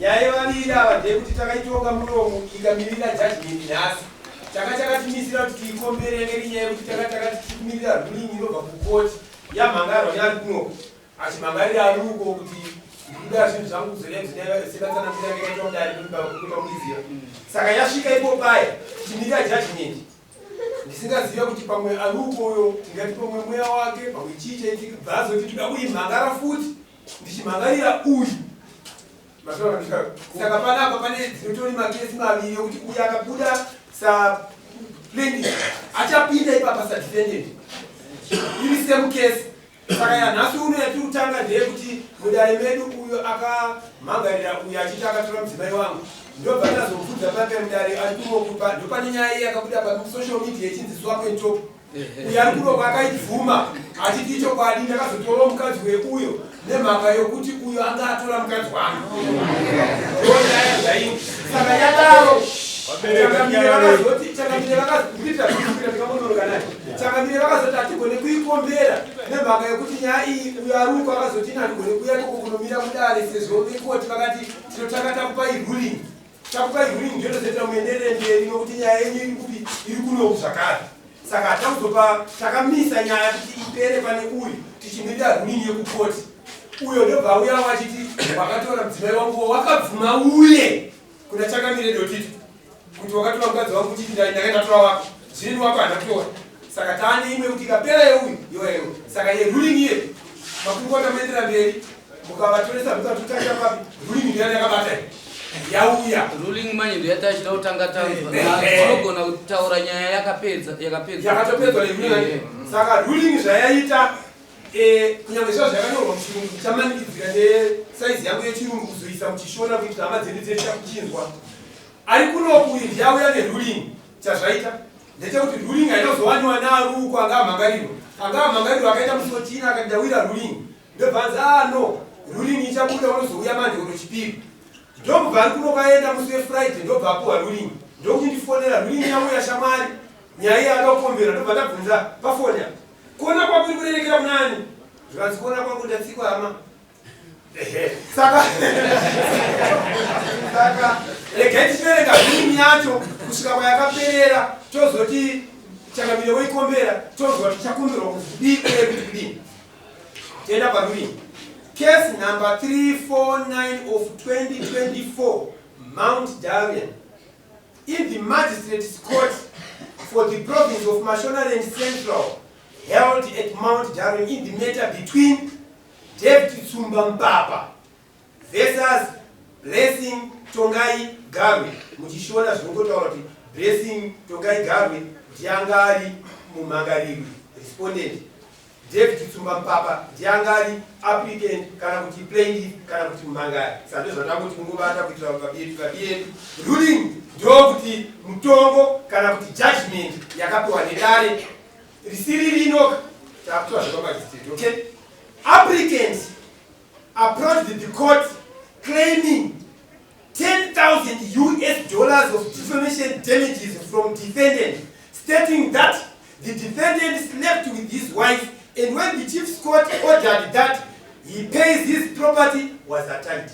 Nyaya yevaviri ava ndeyekuti takaitonga munomu, ikamirira judgment nhasi. Chaka chakatimisira kuti tiikombere yange iri nyaya yekuti taka takati tichikumirira ruling inobva kukoti yamhangarwa neari kunoko, achimhangarira ari uko kuti ndikuda zvinhu zvangu kuzoredzinasekatsanangura yange yaitwa mudare kuita muiziva. Saka yasvika ipo paya tichimirira judgment, ndisingazive kuti pamwe ari uko uyo, tingati pamwe mweya wake, pamwe chii chaitika, bvazoti toda kuimhangara futi ndichimhangarira uyu. Saka panapa pane dzinotori makesi maviri ekuti uyu akabuda saplaintiff achapinda ipapa sadefendant, iri same case. Saka yanhasi uno yatiri kutanga ndeyekuti mudare medu uyo akamhangarira uyo achiti akatora mudzimai wangu, ndobva tazobvunza pape mudare ari kunokupa. Ndopane nyaya iye yakabuda pasocial media ichinzi swap and top. Uyo ari kunoko akaibvuma achiti ichokwadi, ndakazotorawo mukadzi weuyo nemhaka yokuti uyo anga atora mukadzi wangu. Ndonyaya zvaii. Saka yadaro, Changamire vakazokuita tikamonoroka naye. Changamire vakazoti hatigone kuikombera nemhaka yekuti nyaya iyi uyo ari uko akazoti ina handigone kuuya ikoko kunomira mudare, sezvo vekoti vakati tinotanga takupai ruling. Takupai ruling, ndotozoita muenderere mberi nokuti nyaya yenyu iri kupi? Iri kunoku zvakare. Saka hatakuzopa, takamisa nyaya kuti ipere pane uyu tichimirira ruling yekukoti. Uyo ndobva auyawo achiti wakatora mudzimai wangu, wakabvuma uye kuna Changamire Dotito kuti wakatora mukadzi wangu, uchiti ndakaenda wako, zvinini wako handina kutora. Saka taane imwe kuti ikapera yeuyu yoyeyo. Saka yeruling iye makungota muendera mberi mukavatoresa mukatotangira papi? Ruling ndiyani yakabata yauya? Ruling manje ndiyatachida kutanga tanzwa. Tinogona kutaura nyaya yakapedza, yakapedzwa. Yakatopedzwa neruling. Saka ruling zvayaita, kunyange zvazvo zvakanyorwa muchirungu, chamanikidzira nesaizi yangu yechirungu kuzoisa muchishona kuitira hama dzedu dzechakuchinzwa. Ari kunoku uyu ndiyauya neruling. Chazvaita ndechekuti ruling hainozowaniwa naaruko anga amhangarirwa. Anga amhangarirwa akaita musi wechina akati ndawira ruling, ndobva anzi, "Ah no, ruling ichabuda unozouya manje kunochipiri." Ndokubva ari kunoku aenda musi wefriday, ndobva apuwa ruling, ndokuchindifonera, "Ruling yauya shamwari, nyaya iyi ada kukombera." Ndobva ndabvunza pafoni apa, "Kuona kwako iri kurerekera kunani?" Zvikanzi, "Kuona kwangu ndatsikwa hama." Ehe, saka regai tichiverenga ruling yacho kusvika kwayakaperera, tozoti Changamire woikombera, tozwa tichakomberwa kuti kudii uye kuti kudii. Tienda paruling. Case number 349 of 2024, Mount Darwin, in the Magistrates Court for the province of Mashonaland Central, held at Mount Darwin, in the matter between David Tsumba Mpapa versus Blessing Tongai Garwe. Muchishona zvinongotaura kuti Blessing Tongai Garwe ndianga ari mumhangarirwi, respondent. David Tsumba Mpapa ndianga ari applicant kana kuti plaintiff kana kuti mumhangari. Saka ndozvatangoti kungobata kuitira vabi yedu. Ruling ndokuti mutongo kana kuti judgment yakapiwa nedare risiri rinoka takutora zvepamagistrate. Okay, applicant approached the court claiming 10,000 US dollars of defamation damages from defendant, stating that the defendant slept with his wife and when the chief's court ordered that he pays his property was attacked.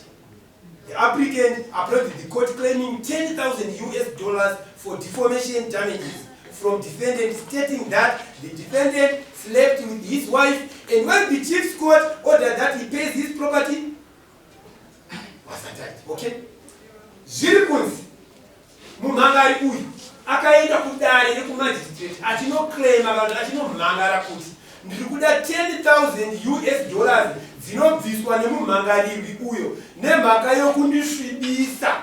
The applicant approached the court claiming 10,000 US dollars for defamation damages from defendant, stating that the defendant slept with his wife and when the chief's court ordered that he pays his property was attacked. Okay? Zviri kunzi mumhangari uyu akaenda kudare rekumagistrate achinoclaima kana kuti achinomhangara kuti ndiri kuda 10,000 US dollars dzinobviswa nemumhangarirwi uyo nemhaka yokundisvibisa.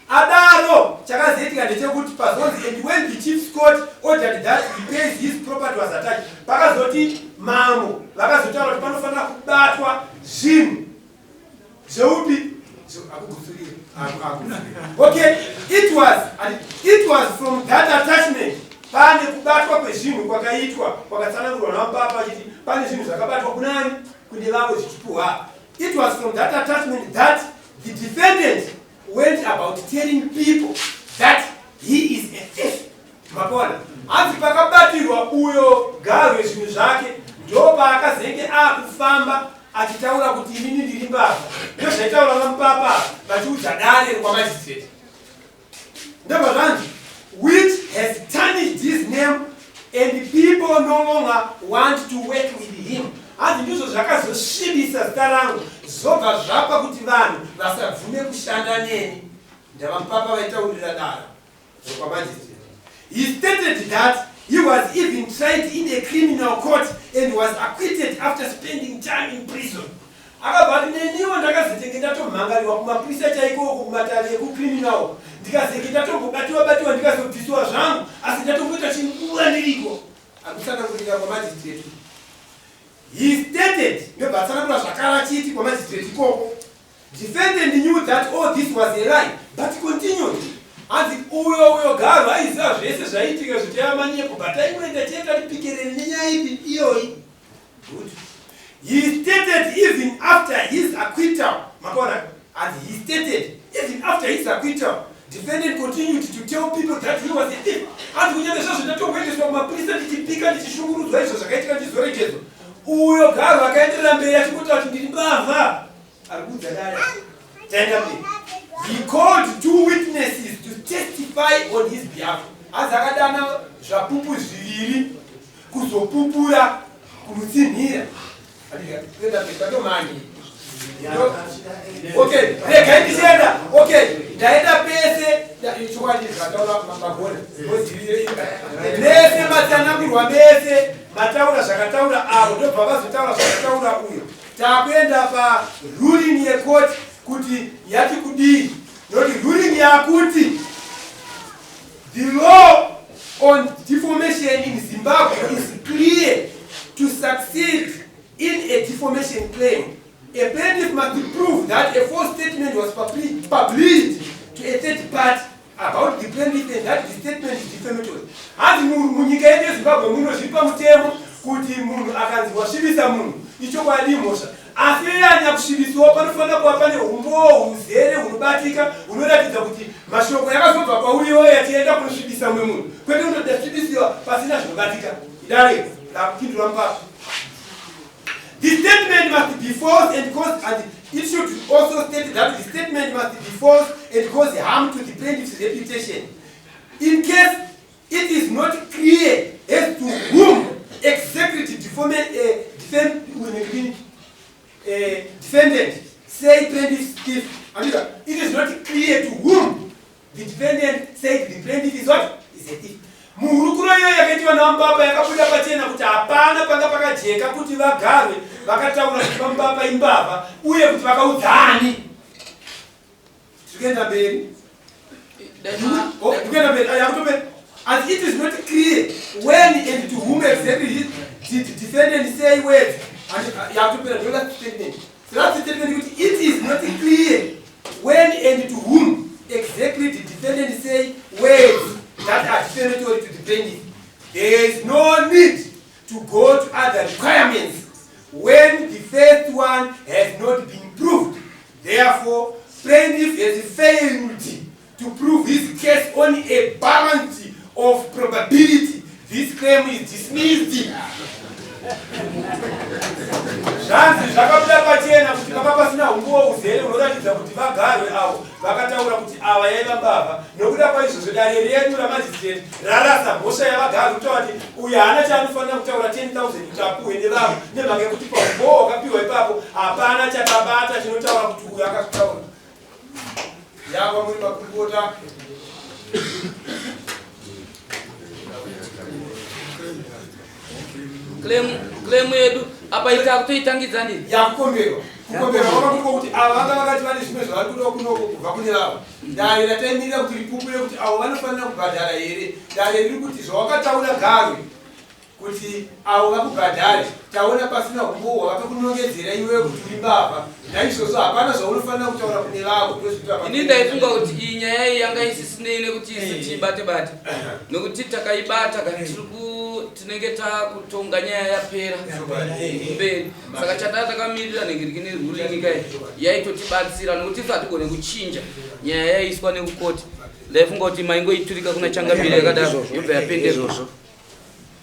Adaro, chakazoitika ndechekuti pazonzi and when the chief's court ordered that he pays his property was attached, pakazoti mambo vakazotaura kuti panofanira kubatwa zvinhu zveupi akugutsurira. Okay, it was from that attachment, pane kubatwa kwezvinhu kwakaitwa kwakatsanangurwa namupapa achiti pane zvinhu zvakabatwa kunani, kune vamwe zvichipuhwa. It was from that attachment that the defendant went about telling people that he is a thief. Mapona hanzi pakabatirwa uyo Garwe zvinhu zvake, ndo paakazenge akufamba achitaura kuti inini ndiri mbavha. Ndozvaita. zvaitaura VaMupapa vachiudza dare kwamagistrate. Ndobva zvanzi, which has tarnished his name and people no longer want to work with him. Hanzi ndizvo zvakazosvibisa zita rangu, zvobva zvapa kuti vanhu vasabvume kushanda neni. NdavaMupapa vaitaurira dare rekwamagistrate. He stated that he was even tried in a criminal court and was acquitted after spending time in prison. Akabva ati, neniwo ndakazotenge ndatomhangariwa kumapurisa chaikoko, kumatare ekucriminal, ndikazenge ndatombobatiwa batiwa, ndikazobvisiwa zvangu, asi ndatomboita chinguva ndiriko. Akutsanangurira kwamagistrate. He stated, ndobva atsanangura zvakare achiti kwamagistrate ikoko, defendant knew that all this was a lie but continued. Hanzi uyo Garwe aiziva zvese zvaiitika zvitaiva manyepo, but aingoenda chete atipikerere nenyaya ipi iyoyi. Good. He stated even after his acquittal, makaona, and he stated even after his acquittal, defendant continued to tell people that he was a thief. Hanzi kunyange zvazvo ndatomboendeswa kumapurisa ndichipika, ndichishungurudzwa, izvo zvakaitika, ndichizoregedzwa, uyo Garwe akaenderera mberi achingotaura kuti ndiri mbavha. Ari kuudza dare. Taenda mberi. He called two witnesses to testify on his behalf. Hanzi akadana zvapupu zviviri kuzopupura, kumutsinhira. Kuenda mberi patomanje. Okay, regai ndichienda. Okay, ndaenda pese. Chokwadi zvataura magona mese, matsanangurwa mese, mataura zvakataura avo, ndobva vazotaura zvakataura uyo. Takuenda paruling yecourt kuti yati kudii, nokuti ruling yakuti the law on defamation in Zimbabwe is clear. To succeed in a defamation claim, a plaintiff must prove that a false statement was published to a third party about the plaintiff and that the statement is defamatory. Hanzi munyika yedu yeZimbabwe muno zviri pamutemo kuti munhu akanzi wasvibisa munhu, ichokwadi mhosva, asi yanya kusvibisiwa panofanira kuva pane umboo huzere hunobatika hunoratidza kuti mashoko yakazobva kwauriwo yachienda kunosvibisa mumwe munhu, kwete kundoti ndasvibisiwa pasina zvinobatika. Idare rakupindura Mupapa. The statement must be false and cause, and it should also state that the statement must be false and cause harm to the plaintiff's reputation. In case it is not clear as to whom exactly the defendant say plaintiff's thief, it is not clear to whom the defendant said the plaintiff is what? Is a thief. Muhurukuro iyoyo yakaitwa naMupapa yakabuda pachena kuti hapana panga pakajeka kuti VaGarwe vakataura kuti VaMupapa imbavha uye kuti vakaudzani. Tiri kuenda mberi. Oh, tikuenda mberi. Yakutopera. As it is not clear when and to whom exactly did the defendant say words, and yakutopera, ndo last statement. The last statement kuti it is not clear when and to whom exactly the defendant say words that are defamatory to the plaintiff, there is no need to go to other requirements when the first one has not been proved. Therefore, plaintiff has failed to prove his case on a balance of probability. This claim is dismissed. Zvanzi zvakabuda pachena kuti panga pasina umbowo uzere unoratidza kuti VaGarwe avo vakataura kuti ava yaiva mbavha. Nokuda kwaizvozvo, dare redu ramagistrate rarasa mhosva yavaGarwe, kutaura kuti uyu haana chaanofanira kutaura 10,000 kuti apuhwe nevamwe, nemhaka yekuti paumbowo hwakapiwa ipapo hapana chakabata chinotaura kuti uyu akazvitaura. Yava muri makurukota. Claim yedu apa ita kutoitangidza ndii? Yakukomberwa, kukomberwa kwaka kuri kuti ava vanga vakati vane zvimwe zvavari kudawo kunoko kubva kune vavo. Dare rataimirira kuti ripupure kuti avo vanofanira kubhadhara here. Dare riri kuti zvawakataura Garwe kuti avo vakubhadhare, taona pasina umbowo hwavakakunongedzera iwewe kuti uri mbavha. Naizvozvo hapana zvaunofanira kutaura kune vavo. Ini ndaifunga kuti iyi nyaya iyi yanga isisinei nekuti isu tiibate bate, nekuti takaibata ka, tiri tinenge takutonga nyaya yapera mberi. Saka chataa takamirira nhingirikini ruling kai yaitotibatsira, nekuti isu hatigone kuchinja nyaya yaiswa nekukoti. Ndaifunga kuti maingoiturika kuna changamire yakadaro, yobva yapenderwa.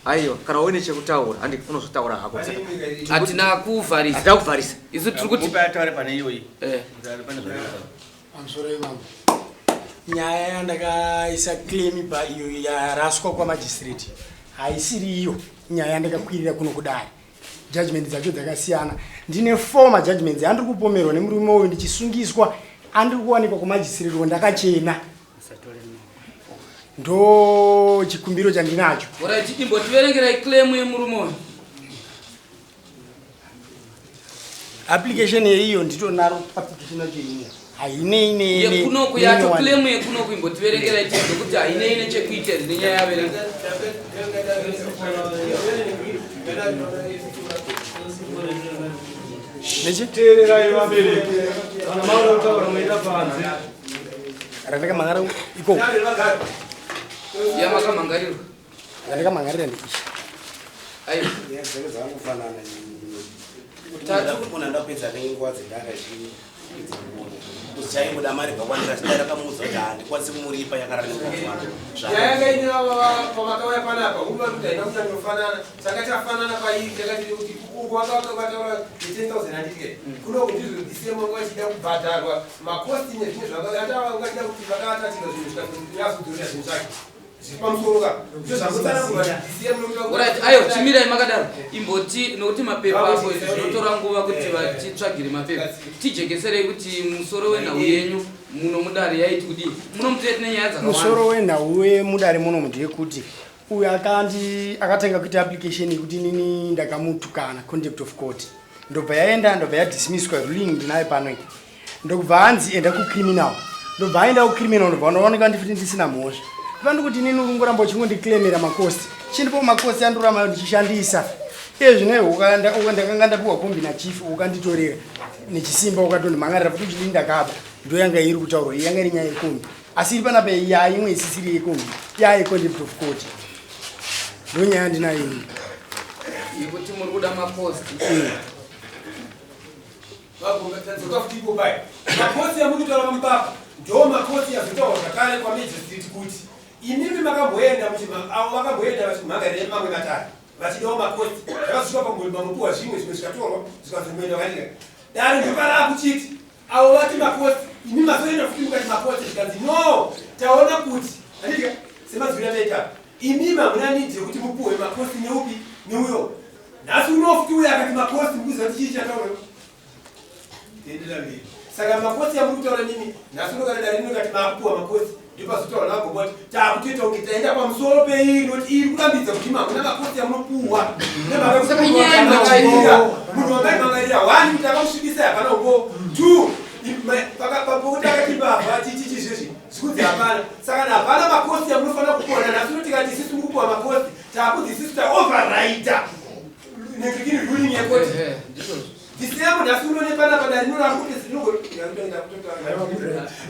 Aiwa, kana uine chekutaura handi unozotaura hako. Hatina kuvharisa. Hatina kuvharisa. Isu tiri kuti Mupe ataure pane iyoyi. Eh. Pane zvakanaka. Pamusoro imambo. Nyaya yandakaisa claim pa iyo yaraswa kwamagistrate haisiri iyo nyaya yandakakwirira kuno kudare. Judgment dzacho dzakasiyana. Ndine four majudgments andiri kupomerwa nemurume uyu ndichisungiswa andiri kuwanikwa kumagistrate ndakachena. Ndo chikumbiro chandinacho. Alright, imbotiverengerai claim yemurume uyu. Application yeiyo nditonaro application yacho ine hainei ne Yekunoku yacho claim yekunoku imbotiverengerai tinzwe kuti hainei nechekuita here nenyaya yaverenga. Teererai vabereki. Kana maura kutaura moita panze. Randakamhan'ara ikoko. Yamakamhangarirwa. Randakamhangarira ndeichi. Aiwa. Nyaya dzake dzakangofanana. Tatu. Munhu andapedza nenguva dzedare chaingoda mari bva kwandira ndakamuudza kuti handikwanisi kumuripa yakarara nemukadzi wake. Nyaya yanga ine pavakauya panapa huru vari kuti haina kunyanyofanana. Changa chafanana pairi chakatiri kuti uku vakataura ne10,000 handiti kunoku ndizvo the same vanga vachida kubhadharwa makosti nezvimwe zvakatavangachida kuti vakatatika zvinhu zvikanyatsodzorera zvinhu zvake zviri pamusoro ka ndizvo zvangotsanangurwa the same. Alright, ayo chimirai makadaro. Imboti nokuti mapepa apo zvinotora nguva kuti vatitsvagire mapepa. Tijekeserei kuti musoro wenhau yenyu muno mudare yaiti kudii. Muno mutete nenyaya dzakawanda. Musoro wenhau yemudare muno ndeyekuti uyu akandi akatenga kuita application yekuti inini ndakamutukana contempt of court, ndobva yaenda, ndobva yadismisswa. Ruling ndinayo pano iyi. Ndobva hanzi enda kucriminal, ndobva aenda kucriminal, ndobva ndaoneka ndifuti ndisina mhosva. Pandi kuti inini uri ngoramba uchingondiclaimera macosts, chindipo macosts andoramba ndichishandisa iye zvino. Ndakanga ndapiwa kombi nachief, ukanditorera nechisimba, ukatondimhangarira futi uchiti ndakaba. Ndo yanga iri kutaurwa iyi, yanga iri nyaya yekombi, asi iri panapa ya imwe isisiri yekombi, ya yecontempt of court. Ndo nyaya ndinayo ini. Yekuti muri kuda macosts. Tadzoka futi ipo pai macosts amuri kutaura mupapa, ndo macosts azotaurwa zvakare kwamagistrate kuti imimi makamboenda, avo vakamboenda vachimhangarira mamwe matare vachidawo macosts, zvakazosvika pamupuwa zvimwe, zvimwe zvikatorwa zvikazongoenda vakatika dare. Ndoparaa kuchiti avo vati macosts, imi mazoenda futi mukati macosts, zvikanzi no, taona kuti handitika semazwiri ataita imimi hamuna need yekuti mupuhwe macosts neupi neuyo. Nhasi unofuti uyo akati macosts, mukuziva kuti chii chataura. Tiendera mberi. Saka macosts amuri kutaura nimi nhasi unokati dare rinokati maakupuwa macosts, ndopazotaura navagomba kuti taakutoita kunge taenda pamusoro peiri, noti iri kurambidza kuti hamuna macosts amunopuwa. Saka nyaya inotyira. Munhu wamaimangarira, one, kuti akamusvibisai hapana umbo, two, papokuti akati mbavha chichichi zvezvi zvikunzi hapana. Saka hapana macosts amunofanira kupuwa. Nanhasi uno tikati isisu muri kupuwa macosts, taakunzi isisu taoverrida nekini ruling yekoti. Ndizvozvo. The same nhasi uno nepanapa dare rinorakuti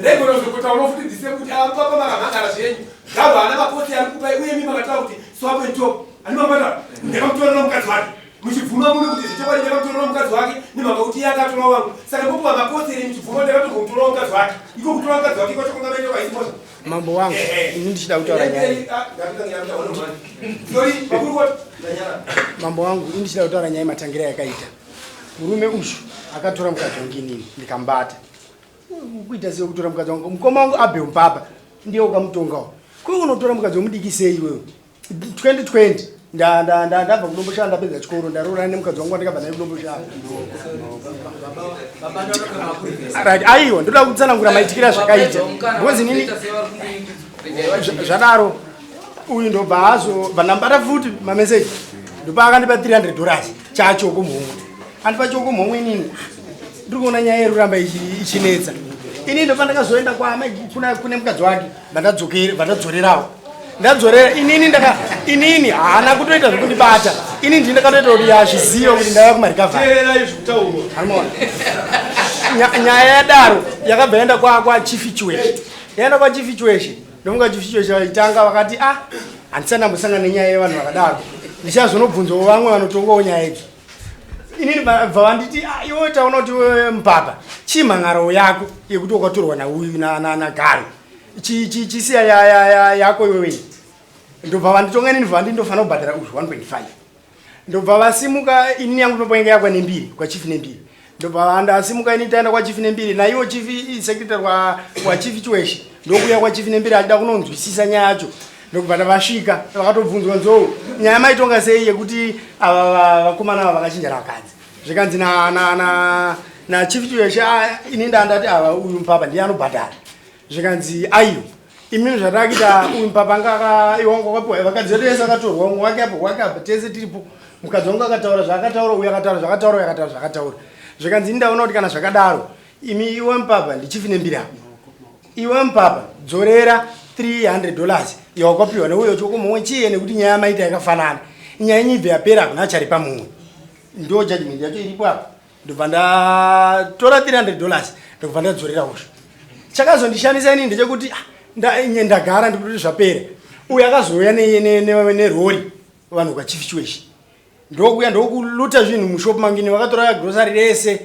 regorozokotaura futi the same kuti apapa makamhangara zvenyu gavo haana macosts ari kupai, uye mi makataura kuti swap and top handimabata ndakamutorera mukadzi wake, muchibvuma muno kuti zvechokwadi ndakamutorera mukadzi wake nemhaka kuti iye akatora wangu. Saka mopuwa macosts ere muchibvuma ndakatorwa mutora mukadzi wake? Iko kutora mukadzi wake kwacho kungamaita kwaisi mhosva? Mambo wangu, ini ndichida kutaura nyaya. Sorry, makurukota, ndanyara. Mambo wangu, ini ndichida kutaura nyaya matangira yakaita murume uyu akatora mukadzi wangu, inini ndikambata kuita sei kutora mukadzi wangu? Mukoma wangu Abel Mpapa ndiye ukamutongawo. Kwe unotora mukadzi wemudiki sei iwewe? 2020 ndabva kuDomboshava, ndapedza chikoro, ndaroorana nemukadzi wangu wandakabva naye kuDomboshava. Right, aiwa, ndoda kutsanangura maitikira zvakaita because inini zvadaro uyu ndobva azobva ndambata futi mameseji, ndopa akandipa $300 chachoko muhomwe, andipa choko muhomwe. Inini ndiri kuona nyaya yeruramba ichinetsa. Ini ndopa ndakazoenda kune mukadzi wake, vandadzorerawo, ndadzorera. Inini ndaka inini haana kutoita zvekundibata, ini ndini ndakatoita kuti yazviziva kuti ndauya kumarecovery. Teererai zvekutaurwa. Harmony. Nyaya yadaro yakabva yaenda kwachief Chiweshe, yaenda kwachief Chiweshe. Ndofunga chief Chiweshe vaitanga vakati, ah, handisati ndambosangana nenyaya yevanhu vakadaro, ndichazonobvunzawo vamwe vanotongawo nyaya idzo. Inini bva vanditi, "Ah, iwe taona kuti iwe mupapa chimhan'aro yako yekuti wakatorwa nauyu nagaro, chisiya yako iwewe." Ndobva vanditonga inini, bva ndindofanira kubhadhara uyu 1.5. Ndobva vasimuka, inini yangu ndopainge yakwa nembiri kwachief Nembiri. Ndobva ndasimuka ini, taenda kwachief Nembiri naiwo chief secretary wachief Chiweshe, ndokuya kwachief Nembiri achida kunonzwisisa nyaya yacho. Ndokubva ndavasvika, vakatobvunzwa, "Nzou, nyaya maitonga sei yekuti ava vakomana ava vakachinjana vakadzi?" Zvikanzi nachief Chiweshe, "Ah, ini ndandati ava uyu mupapa ndiye anobhadhara." Zvikanzi, "Aiwa, imini zvatakuita, uyu mupapa anga iwangu wakapiwa vakadzi vedu vese vakatorwa, umwe wake apo, wake apa, tese tiripo. Mukadzi wangu akataura zvaakataura, uyu akataura zvakataura, uyu akataura zvakataura." Zvikanzi, "Ini ndaona kuti kana zvakadaro, imi, iwe mupapa, ndichief Nembiri apa, iwe mupapa, dzorera $300 yawakapiwa neuyo chokumumwe chiye, nekuti nyaya maita yakafanana, nyaya yenyu ibve yapera, hakuna acharipa mumwe." Ndo judgment yacho iripo apa. Ndobva ndatora $300, ndobva ndadzorera usho. Chakazondishamisa inini ndechekuti, ah, ndagara ndikuti zvapera, uyu akazouya nerori, vanhu kwachief Chiweshe, ndokuya ndokuluta zvinhu mushopu mangini. Vakatora grocery rese,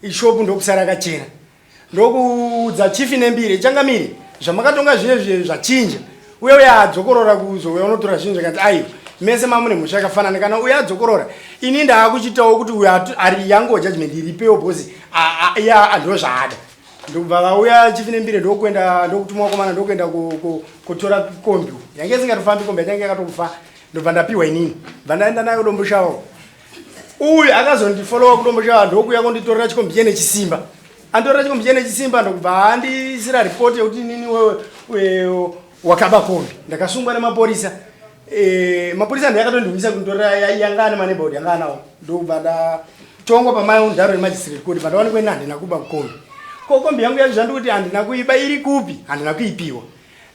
ishopu ndokusara akachena. Ndokuudza chief Nembiri, "Changamire, zvamakatonga zviye zvachinja, uye uye adzokorora kuzouya unotora zvinhu." Zvakanzi, "Aiwa, mese mamune mhosva yakafanana. Kana uye adzokorora, ini ndaakuchitawo kuti uyo ari yanguwo judgment iripewo, because iya ndo zvaada." Ndokubva vauya chief Nembiri, ndokuenda, ndokutuma vakomana, ndokuenda kutora kombi yange isingatofambi, kombi yachange yakatofa. Ndobva ndapiwa inini, bva ndaenda nayo Domboshava. Uyu akazondifolowa kuDomboshava, ndokuya kunditorera chikombi chene chisimba. Anditorera chikombi chene chisimba, ndokubva andisira ripoti yekuti inini wewe wakaba kombi. Ndakasungwa nemaporisa. Mapurisa ndiye akatondiuyisa kunditorera, yanga ane maneighborhood yanga anawo. Ndokubva ndatongwa pamaundaro nemagistrate court. Pandawanikwa ini handina kuba kombi. Ko kombi yangu yacho zvandikuti handina kuiba iri kupi? Handina kuipiwa.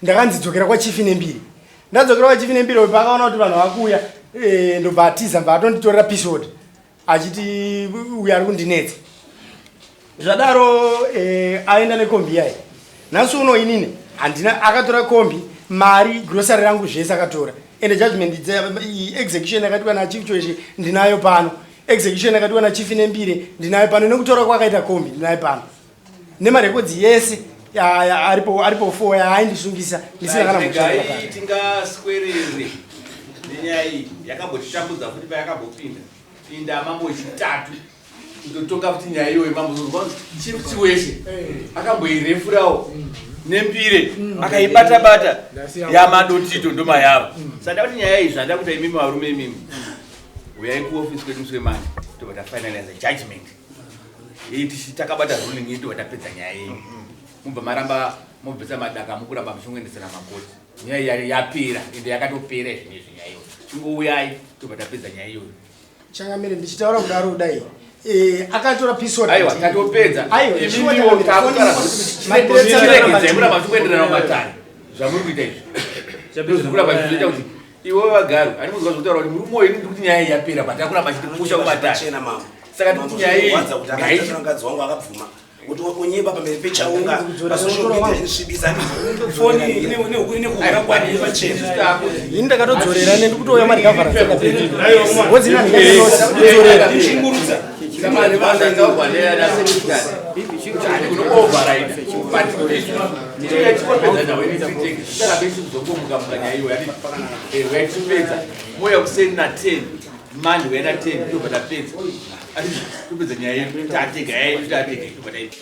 Ndakanzi dzokera kwachief Nembiri. Ndadzokera kwachief Nembiri, paakaona kuti vanhu vakuuya, ndobva atiza, bva atonditorera peace order achiti uyu ari kundinetsa. Zvadaro, aenda nekombi yayi. Nhasi uno inini handina. Akatora kombi, mari, grocery rangu, zvese akatora. Ende judgment execution yakatiwa nachief Chiweshe ndinayo pano, execution yakatiwa nachief Nembire ndinayo pano, nekutora kwakaita kombi ndinayo pano, nemarekodzi yese aripo, aripo fo yaaindisungisa ndisina kana mhosva Regai tingaswerere nenyaya iyi yakambotitambudza futi payakambopinda inda mambo wechitatu kutotonga futi nyaya iyoyo. Mambo Chief Chiweshe akamboirefurawo Nembire, akaibata-bata yamadotito ndomayavo. Saka ndakuti nyaya iyi, zvanda kuita, imimi varume, imimi uyai kuofisi kwedu musi weMonday, tobva tafinalize judgment iyi, takabata ruling iyi, tobva tapedza nyaya iyi. Mubva maramba mobvisa madaka, mukuramba muchingoendesana makoti. Nyaya yapera, ende yakatopera izvinezvi nyaya iyoyo. Chingouyai, tobva tapedza nyaya iyoyo. Changamire, ndichitaura kudaro kudai, akatora peace order. Aiwa, tatopedza. Aiwa, Imimiwo takutaura, chiregedzai muramba muchingoenderana mumatare. Zvamuri kuita izvi ndozvikuramba zvizoita kuti iwe vagaro handimuzwa zvokutaura kuti murume uyu, ndikuti nyaya iyi yapera, but akuramba achitipusha kumatare. Pachena, mama. Saka tikuti nyaya iyi Wadza kuti akaita mukadzi wangu akabvuma kuti unyeba pamberi pechaunga pasocial media inosvibisa foni nekuhura kwani pachena. Ini ndakatodzorera, nendikutouya marecoverance akapera wozina, ndikatodzorera. Shungurudza. Zvataurwa nasekretary kuti handi kuno-override, but tichipedza nhau ini titege ticharambe ichizongomuka nyaya iyoyo. Uyachipedza moya kuseni na10 Monday, uya na10, tobva tapedza. Topedza nyaya yedu tatega yedu tatega, tobva taita.